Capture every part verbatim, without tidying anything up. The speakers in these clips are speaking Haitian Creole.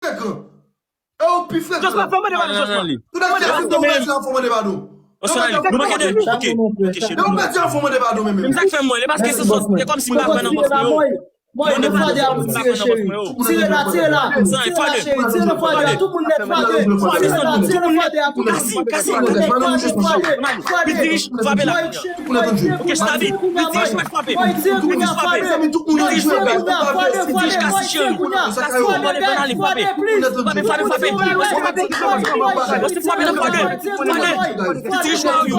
frekan. E ou pi frekan. Josma, fè mande pa nou, Josma. Tout nèg ki ap fè mande pa nou. Osona li, nou manke de. Ok, ok, cheri. Yo pèdi an fò mande padon menm. Men sa k fè m wè, se paske se sòt, se kòmsi m pa kwè nan bòs mwen yo. Mwen de fwa de a pou tire, cheri. Tire la, tire la. Tire la, cheri. Tire nan fwa de a. Tout moun nèt fwa de. Tire la, tire nan fwa de a. Tout moun nèt fwa de. Kasi, kasi, fwa de. Piti rich, frape la. Ok, Stabi. Piti rich, mèt frape. Piti rich, frape. Piti rich, kasi, cheri. Kasi, fwa de, fwa de, frape. Frape, frape, frape. Frape, frape, frape. Piti rich, mwen yo.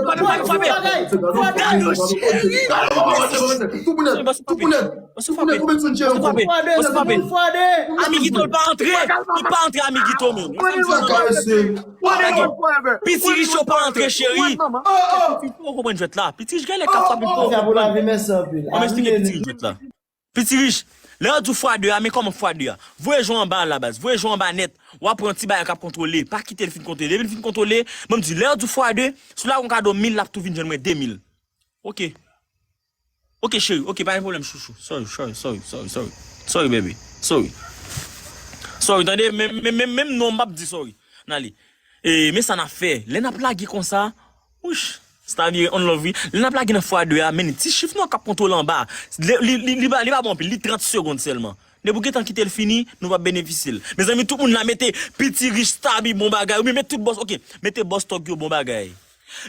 Frape, frape, frape. Frape, cheri. Tou pou nèt, tou pou nèt. Tou pou nèt, konbyen moun cheri? Tou pou nèt, tou pou nèt. Amiguito, l pa antre. Li pa antre, Amiguito, menm. Piti rich yo pa antre, cheri. Piti rich yo konprann jwèt la. Piti rich gen lè k ap frape fò. Mwen esplike piti rich jwèt la. Piti rich, lè yo di w fwa de a, men kòman fwa de a? Voye jwe anba a la baz. Voye jwe anba nèt. W ap pran yon ti bagay k ap kontwole. Pa kite l fin kontwole. Depi l fin kontwole, ban m di, lè yo di w fwa de, si w lage yon kado mil, l ap tou vin jwenn mwen de mil. Ok. Ok, cheri. Ok, pa gen pwoblèm, chouchou. Sorry, sorry, sorry, sorry, sorry. Sorry, baby. Sorry. Sorry, tande? Men, men, men, menm non, m p ap di sorry. N ale. E, men sa n ap fè. Lè n ap lage konsa, wouch, Stabi on love, wi. Lè n ap lage nan fwa de a, men ti chif nou k ap kontwole anba. Li, li, li, li pa, li pa bon anpil, li trant segonn sèlman. Depi w gentan kite l fini, nou p ap benefisye l. Mezanmi, tout moun la, mete Piti Rich, Stabi, bon bagay. Oubyen mete tout bòs, ok, mete bòs tòg yo, bon bagay.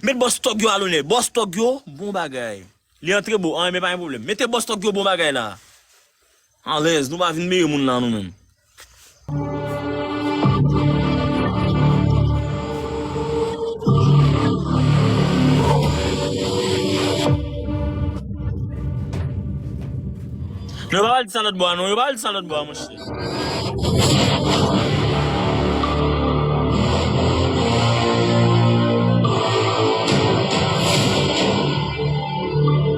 Met bòs tòg yo alonè. Bòs tòg yo, bon bagay. Li antre bo, an, men pa gen pwoblèm. Mete bòs tòg yo, bon bagay la. Alèz, nou pa vin meye moun la, nou menm. Non, yo pa pral di sa lòt bò a, non. Yo pa pral di sa lòt bò a, monchè.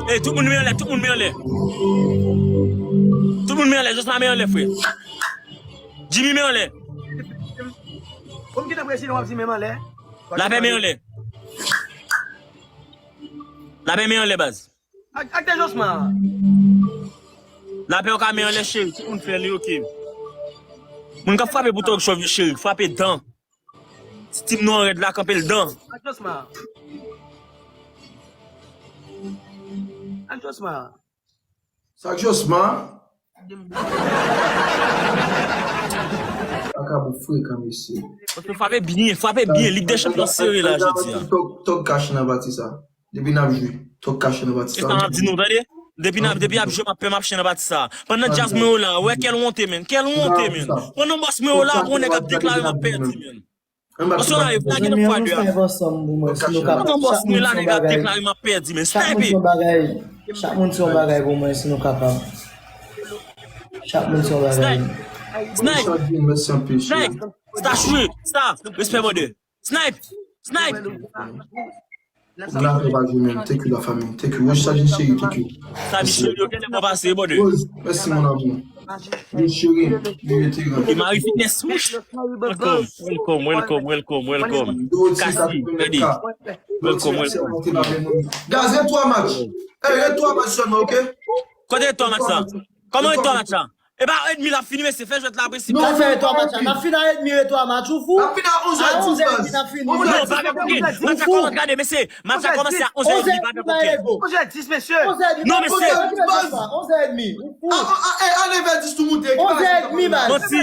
Ey, tout moun men anlè, tout moun men anlè. Tout moun men anlè, Josma men anlè, frè. Jimmy men anlè. Kòm ki nan prezidan w ap di men anlè? Lapè men anlè. Lapè men anlè, baz. Ak, ak de Josma. Lapè w ka men anlè, cheri, tout moun fè li, ok. Moun k ap frape pou tòg chòv yo, cheri, frape dan. Ti tim nou an rèd la, kanpe l dan. Ak Josma. Ak Josma. Sa k Josma? Vagabon frekan, mesye. Frape byen, frape byen. Lig dè Chanpyon sere la jodi a. Tòg, tòg kache nan pati sa. Depi n ap jwe, tòg kache nan pati sa. E sa m ap di nou, tande? Depi n ap, depi y ap jwe, m ap pè, m ap chen nan pati sa. Pandan djaz mwen yo la, wè kèl wonte, menn. Kèl wonte, menn. Pandan bòs mwen yo la, gon nèg ap deklare m ap pèdi, menn. Osona, yo lage nan fwa de a. Pandan bòs mwen la, nèg ap deklare m ap pèdi, menn. Snipe! Chak moun se yon bagay pou mwen, si nou kapab. Chak moun se yon bagay. Snipe! Snipe! Snipe! Sta chwe! Sta! Respè, brother! Snipe! Snipe! Lapè pa jwe menm. Thank you la famille. Thank you. Rose Sajin cheri, thank you. Sabi cheri, yo genlè bon pase, brother. Rose, mèsi mon amour. Rose cheri, li veteran. E Marie Fitness, wouch. Welcome, welcome, welcome, welcome, welcome. Kasi, gade. Welcome, welcome. Guys, ret twa match. Ey, ret twa match sèlman, ok? Kote ret twa match la? Kòman ret twa match la? E pa edmi l ap fini, mesye, fè jwèt la presipitasyon. Non, fè ret twa match la. N ap fini a edmi, ret twa match. Ou fou? N ap fini a onz è dis, baz. Non, pa gen match la kòmanse, gade, mesye. Match la kòmanse a onz è edmi, pa gen kokenn. Onz è dis, mesye. Non, mesye. Onz è edmi. A, a, a, a, a, nevè dis nou moute. Onz è edmi, baz. Manti.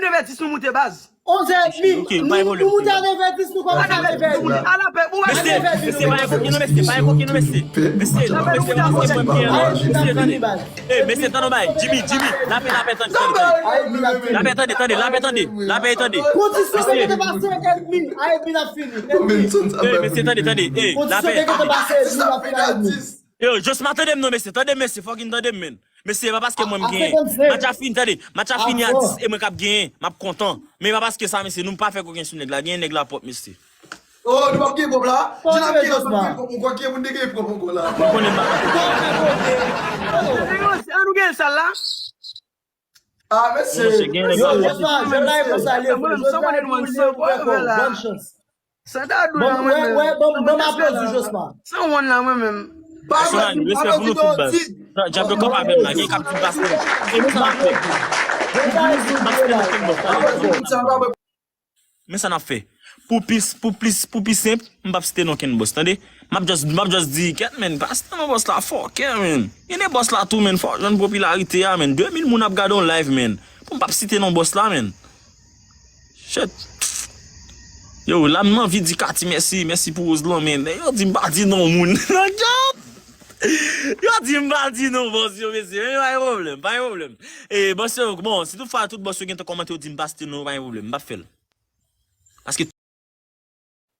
Nevè dis nou moute, baz. Onz è edmi. Nou moute a nevè dis, nou kòmanse a nevè edmi. Mesye, mesye, pa envoke nou, mesye, pa envoke nou, mesye. Mesye, mesye, mesye, mesye, mesye, tande. Ey, mesye, tande yon bagay. Jimmy, Jimmy, lapè, lapè, tande, tande, tande. Lapè, tande, tande, lapè, tande, lapè, tande. Kondisyon ki te pase edmi, a edmi n ap fini. Ey, mesye, tande, tande. Ey, lapè, tande. Yo, Josma, tande m non, mesye. Tande m, mesye. Fucking tande m, menn. Mesye, e pa paske mwen m genyen. Match la fini, tande. Match la fini a dis e mwen k ap genyen. M ap kontan. Men e pa paske sa, mesye, nou pa fè koken sou nèg la. Genyen nèg la pwòp, mesye. Oh, nou p ap gen kòb la? Jan n ap gen kòb, n ap gen kòb ankò. Ki moun te gen kòb ankò la? Mwen konnen m pa. An nou gen sal la? Ah, mesye. Yo, Josma, Josma e konsa, li e fre. Josma e pou li e fre, bòn chans. Sa ta dou la mwen menm. Wè, wè, ban m aplodi Josma. San wonn la mwen menm. Pèsonèl, respè pou nou tout baz. Djab yo kanpe avè m la, gen k ap di m pa fè. E nou sa n ap fè. Men sa n ap fè. Pou plis, pou plis, pou pi senp, m p ap site non kenn bòs, tande? M ap just, m ap just di, kèt, men, pa site non bòs la, fòkè, men. Gen de bòs la tou, men, fò w jwenn popilarite a, men. De mil moun ap gade yon live, men. Pou m p ap site non bòs la, men. Shit. Yo, la m anvi di Katy mèsi, mèsi pou woz lan, men. Yo di m pa di non moun. Yo di m pa di non bòs yo, mesye. Men pa gen pwoblèm, pa gen pwoblèm. E, bòs yo, bon, si toutfwa tout bòs yo gentan kòmante yo di m pa site non, pa gen pwoblèm. M p ap fè l. Paske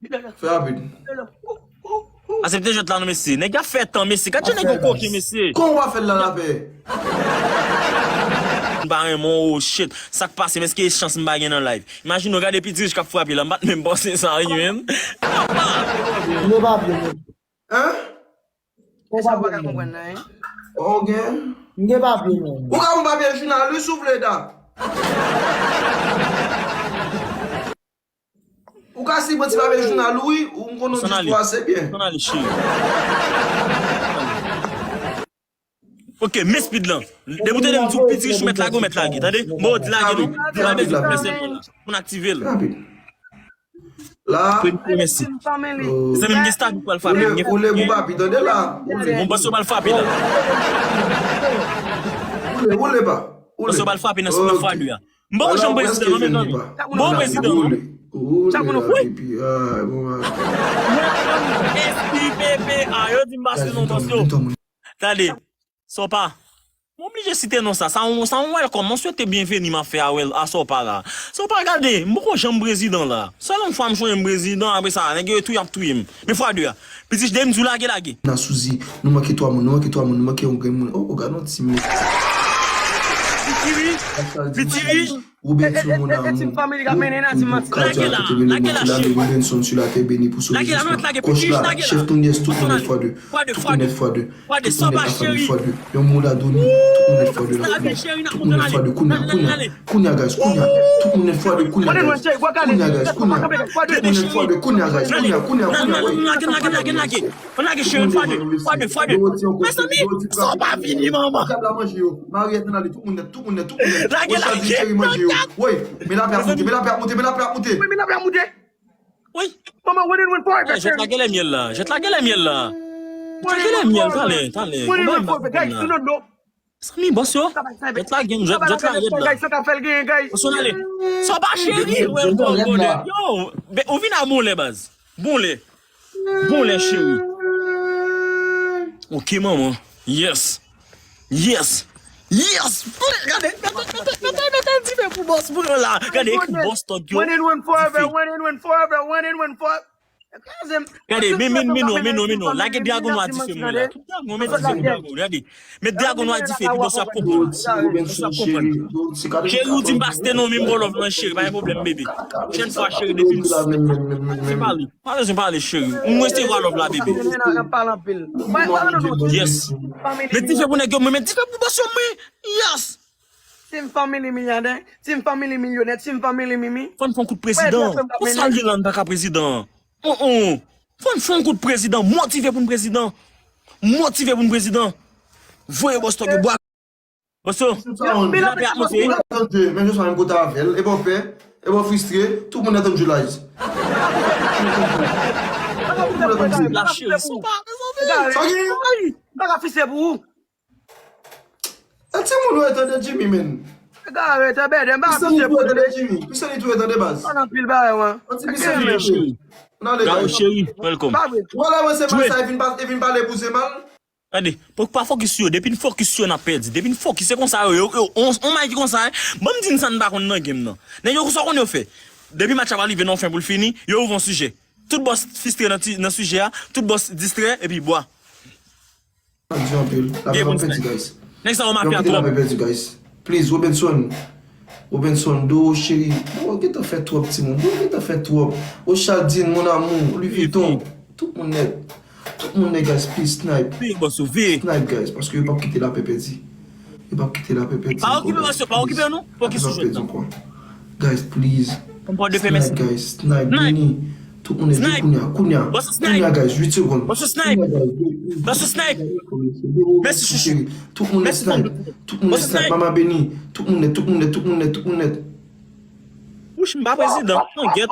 Fè rapid. Asepte jwèt la non mesye. Nèg y ap fè tan mesye. Gad jan nèg yo koken mesye. Kòman w ap fè l la lapè? M pa renmen w, oh shit. Sa k pase, men èske e chans m pa gen nan live? Imajine w gade Piti Rich k ap frape la, m pa t menm panse sa, wi, men. M gen papye, men. Hein? M gen papye, men. Ou gen? M gen papye, men. Ou ka ban m papye jounal, wi, si w vle, da. Ou ka siy pran ti papye jounal ou wi, ou m konn ou di tou ase byen. Ann ale cheri. Ok, men speed lan. Depi w tande m di w Piti Rich ou mèt lage, ou mèt lage, tande? Bon, di lage non. Di pa bezwen fè sèl mwen la. Pou n aktive l. La. Mèsi. Zanmi m gen staff ki pral frape. Ou le pou papi, tande la. Bon, bòs yo pral frape la. Ou le, ou le pa. Bòs yo pral frape nan fwa de a. M poko janm prezidan non, mezanmi. M poko prezidan non. Wi. S P P A, yo di m pase non, bòs yo. Tande, Sopa. M oblije site non sa. Sa yon, sa yon welcome. Yon swete byenveni m ap fè a, a Sopa la. Sopa, gade, m poko janm prezidan la. Sèl yon fwa m sonje m prezidan, apre sa, nèg yo tou y ap touye m. Men fwa de a. Piti Rich, depi m di w lage, lage. Nan souzi, nou manke twa moun, nou manke twa moun, nou manke yon grenn moun. Oh, oh, gade yon ti moun. Piti Rich, Piti Rich. Robenson, mon amour. Lage la, lage la, cheri. Lage la, mèt lage, Piti Rich, lage la. Fwa de, fwa de, fwa de, fwa de, Sopa, cheri. Yon moun la doni, tout moun nèt fwa de la. Tout moun nèt fwa de, kounya, kounya. Kounya, guys, kounya. Tout moun nèt fwa de, kounya. Kounya, guys, kounya. Tout moun nèt fwa de, kounya, guys, kounya, kounya, kounya. Lage, lage, lage, lage. Ann lage cheri, fwa de, fwa de, fwa de. Mezanmi, Sopa vini, manman. Dyab la manje yo. Mariette, ann ale, tout moun nèt, tout moun nèt, tout moun nèt. Lage, lage, cheri, manje yo. Woy, men lapè ap moute, men lapè ap moute, men lapè ap moute. Wi, men lapè ap moute. Wi. Manman, winning win forever. Jwèt la genlè myèl la. Jwèt la genlè myèl la. Jwèt la genlè myèl, talè, talè. Winning win forever, guys, nou nan dlo. Mezanmi, bòs yo. Jwèt la gen, jwèt, jwèt la rèd la. Guys, sa ka fè l genyen, guys. Bòs yo, ann ale. Sopa cheri, welcome, brother. Yo, ou vin a bon lè, baz. Bon lè. Bon lè, cheri. Ok, manman. Yes. Yes. Yes. Gade, gade, gade, gade, gade dife pou bòs, pou nou la. Gade, ekri bòs tòg yo. Winning win forever, winning win forever, winning win forever. Gade, men, men, men non, men non, men non. Lage dragon nwa dife mwen la. Tout dragon, men dife pou dragon, gade. Met dragon nwa dife, epi bòs yo ap konprann. Bòs yo ap konprann. Cheri, ou di m pa site non, men m ba w love lan, cheri, pa gen pwoblèm, bebe. Pwochèn fwa, cheri, depi m, m pale. Pa bezwen pale, cheri. M resevwa love la, bebe. Yes. Met dife pou nèg yo, mwen, met dife pou bòs yo, mwen. Yes. Team Family milyonè, Team Family milyonè, Team Family mimi. Fò n fè yon kout prezidan. Pou sa l ye la, n pa ka prezidan. Oh, oh. Fò n fè yon kout prezidan. Motive pou n prezidan. Motive pou n prezidan. Voye bòs tòg yo bwa. Bòs yo, lapè ap moute. Menm jan sa menm kote avè l. E pa w pè, e pa w fristre, tout moun ap tann July. La cheri, sa pa, mezanmi. Sa gen. M pa ka fristre pou ou. E timoun ou e tande Jimmy, men. Egarete, bèdè, m pa fristre pou ou tande. Pisan li tou e tande baz. An anpil bagay, wi. An ti pisan li tou. Nan le gars. Cheri, welcome. Wala, wè se mal sa, e vin pa, e vin pale pou se mal. Gade, pa fokis sou yo. Depi n fokis sou yo, n ap pèdi. Depi n fokis, se konsa yo, yo, yo, on, on may ki konsa, hein. Ban m di n sa n pa konn nan game nan. Nèg yo, sa w konn yo fè. Depi match la pral rive nan yon fen pou l fini, yo ouvri yon sijè. Tout bòs fristre nan ti, nan sijè a, tout bòs distrè, epi bwa. N ap di anpil. Lapè p ap pèdi, guys. Nèg sa yo mafya twòp. Lapè pèdi, guys. Please, Robenson. Robenson, Doro cheri. Doro gentan fè twòp, timoun. Doro gentan fè twòp. Ochaldine, mon amour, Louis Vuitton. Tout moun nèt. Tout moun nèt, guys, please, snipe. Veye, bòs yo, veye. Snipe, guys, paske yo p ap kite lapè pèdi. Yo p ap kite lapè pèdi. Pa okipe, bòs yo, pa okipe, non. Fokis sou jwèt la. Guys, please. Snipe, guys, snipe, Benny. Tout moun nèt, Snipe. Kounya, kounya. What's a snipe? Kounya, guys, uit segonn. What's a snipe? Kounya, guys, What's a snipe? Mèsi, cheri. Tout moun nèt Mèsi, snipe. Fondou. Tout moun nèt Mèsi, snipe. Fondou. Tout moun nèt What's a snipe. snipe? Mama beni. Tout moun nèt, tout moun nèt, tout moun nèt. Wouch, m pa prezidan. An gèt.